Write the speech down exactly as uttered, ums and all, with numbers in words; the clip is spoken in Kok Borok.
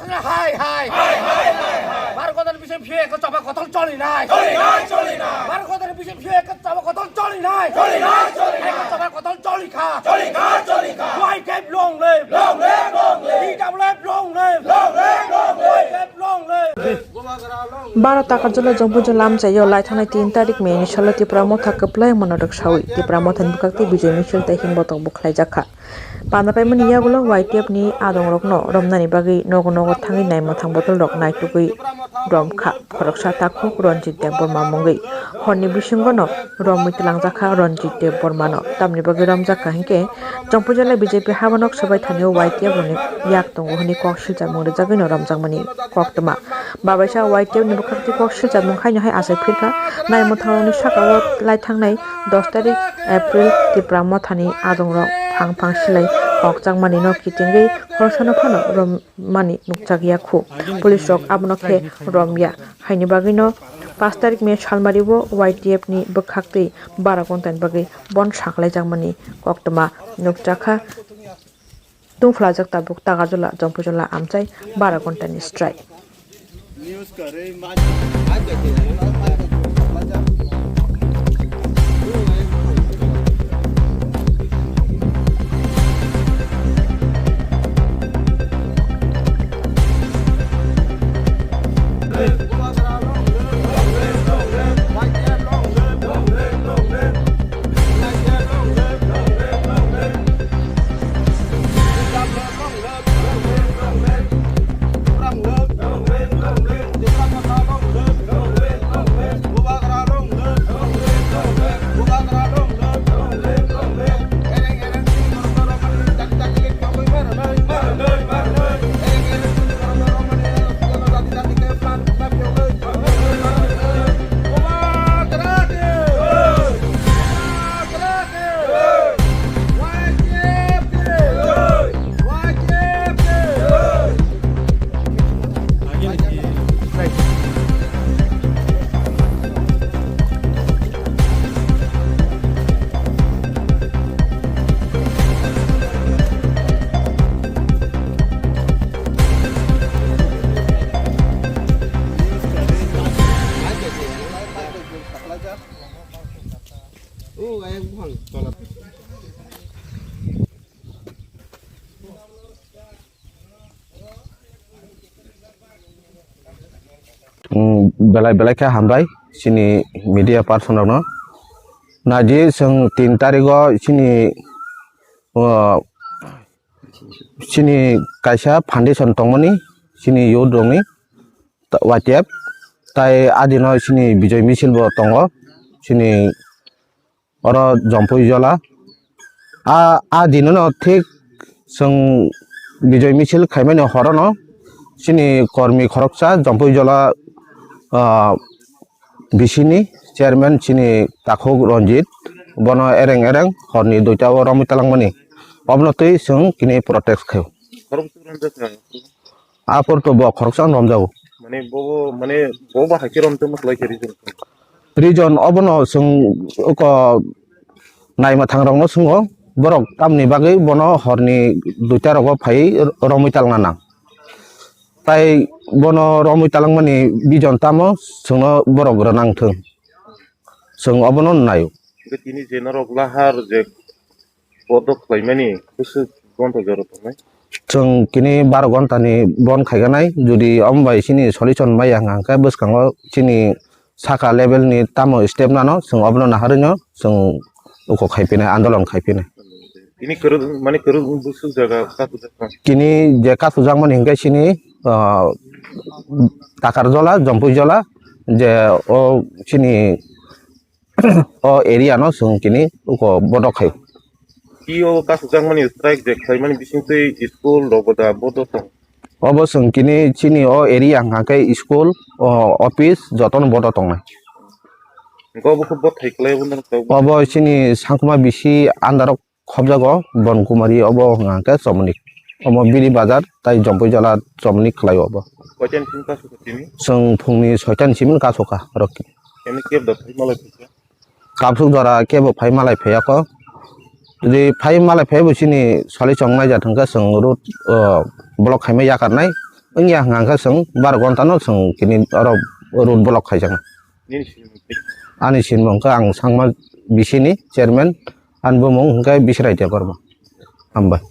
Hai, hai. Hai, hai, hai, hai. Baro ghontar bising phiyo ekko chaba kothol choli nai. Choli nai, choli nai. Baro ghontar bising phiyo ekko chaba kothol choli nai. Choli nai, choli nai. Ekko chaba kothol choli kha. Choli kha, choli kha. Y T F long live. Long live, long live. T W F long live. Long live, long live. Y T F long live. Baro Takarjala Jompuijala amchaio lai thangnai tin tarik May ni salo Tipra Motha kwplai mano rwksaui Tipra Mothani bwkhak tei Bijoy Misil tei himbotok bo khlaijakha. Panda paimani yagulo Y T F ni adongrokno romnani bagwi nogo nogo thangwi naimwthang botolrok naitugwi romkha. Khoroksa takhuk Ranjit Debbarma mungwi horni bisingono romwi twlangjakha Ranjit Debbarmano. Tamni bagwi romjakha hinkhe Jompuijala B J P habanok swbai thanio Y T F rokni yak tongo hwnwi kok silcharmung rwjagwino romjakmani koktwma. Babaisa Y T F ni bwkhak tei kok silcharmung haino hai achai phirkha. Naimwthangrokni sakao lai thangnai dos tarik April Tipra Mothani adongrok phang phang silai hokjakmani no kitingwi khoroksano phano rommani nukjakya khu. Police rok abono khe romya. Haini bagwino pas tarik May salmario Y T F ni bwkhak tei bara ghonta ni bagwi bon saklaijakmani koktwma nukjakha. Tungphlajak tabuk Takarjala, Jompuijala amchai bara ghonta ni strike. Belai belai khe hambai chini media person rokno. Naidi chwng tin tarigo chini, o, chini kaisa foundation tongmani chini youth rokni Y T F, tai adino chini Bijoy Misil bo tongo chini oro Jompuijala. A, a dinono thik chwng Bijoy Misil khaimani horono chini kormi khoroksa Jompuijala, ah, B C ni chairman chini takhuk Ranjit, bono ereng ereng horni duita o romwi talangmani. Obono twi chwng kini protest khaio. Aphuru to bo khoroksa romjago. Mane bo, mane bo ba hai khe romtongma kwlai khe reason. Reason obono chwng oko naima thangrokno swngo, borok tamni bagwi bono horni duita rogo phai romwi talna nang. Tai bono romwi talangmani reason tamo chwngno borok rwnang thung. Chwng obono naio. Tini je norok lahar je bodo khlaimani bwswk ghonta jora tongnai? Chwng kini baro ghonta ni bon khaiganai, jodi omo bai chini solution maya hwnkha hwnkhe bwskango chini saka level ni tamo step nano chwng obono naharwi no chwng uko khaiphinai, andolon khaiphinai. Tini kwrwng, mane kwrwng bwswk jaga kathujak nang? Kini je kathujakmani hwnkhe chini, ah, Takarjala, Jompuijala, je o chini o area no chwng kini uko bodo khaio. Tio kasukjakmani strike je khlaimani bisingtwi school rok bo da bodo tong. Obo chwng kini chini o area hwnkha khe school, o office jotono bodo tongnai. Hwnkhe obo khe bothai khlai obo norok tabuk. Obo chini Sangkuma B C under o khobjago Bon Kumari obo hwnkha khe Chomoni. Omo Biri Bazar tai Jompuijala Chomoni khlai obo. Koitan simi kasukha tini? Chwng phungni soitan simi kasukha rok. Kemi kebo da phai malai phikha? Kapsuk jora kebo phai malai phiyakho. Jodi phai malai phiyabo chini solution naijak hwnkhe chwng road, o, block khaima yakarnai. wngya hwnkha khe chwng bar ghonta no chwng tini oro road block khaijakna. Ani sinimung khe ang Sangma B C ni chairman, ani bumung hwnkhe Bisrai Debbarma. Hambai.